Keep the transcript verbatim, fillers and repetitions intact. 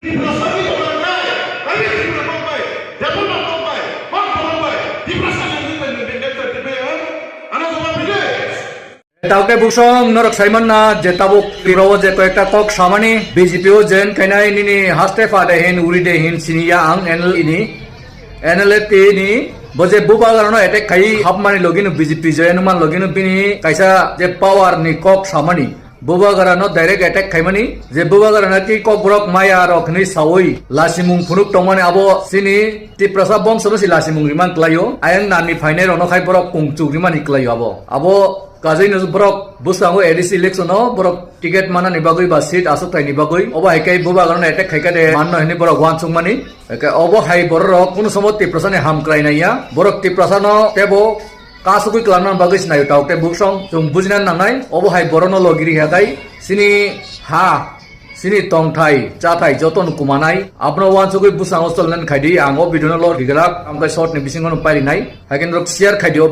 Tiprasani tongmani, kami Tripura tongbai, Japan tongbai, Bangkok tongbai, Tiprasani tongbai, tongbai, tongbai, tongbai, ano jawab bide. Taukte buksong norok saimanna je tabuk Tripura o je koyekta kok samani B J P o join kainai nini haste phade hin uri de hin siniya ang N L A ni, N L F T ni bo je Bubagarano attack khai hapmani logino B J P join man logino bini kaisa je power ni kok samani. Bubagarano direct attack khaimani, je Bubagarano ki kokborok maya rok hinwi sawi lasimung phunuk tongmani abo chini Tiprasa bongsono si lasimung rimang klaio, ayang nani phainai rokno khai borok kungchuk rimani klaio abo. Abo kajaino borok bwskango A D C election o borok ticket manani bagwi ba seat aswk thaini bagwi obo hai khe Bubagarano attack khaikha de manno hinwi borok uansukmani. Eke obo hai bororok kunu somo Tiprasani ham kwlai naiya. Borok Tiprasano tebo kasugwi kwlangna bagwi sinaio tauk tei buksong chwng bujina nangnai. Obo hai borokno logiri hakai sini ha, sini tongthai, chathai jotono kumanai. Abono uansugwi bwskango cholinan khaidi. Ang o video no logri glak, amkai short ni bisingo no pairinai. Haikhe norok share khaidi o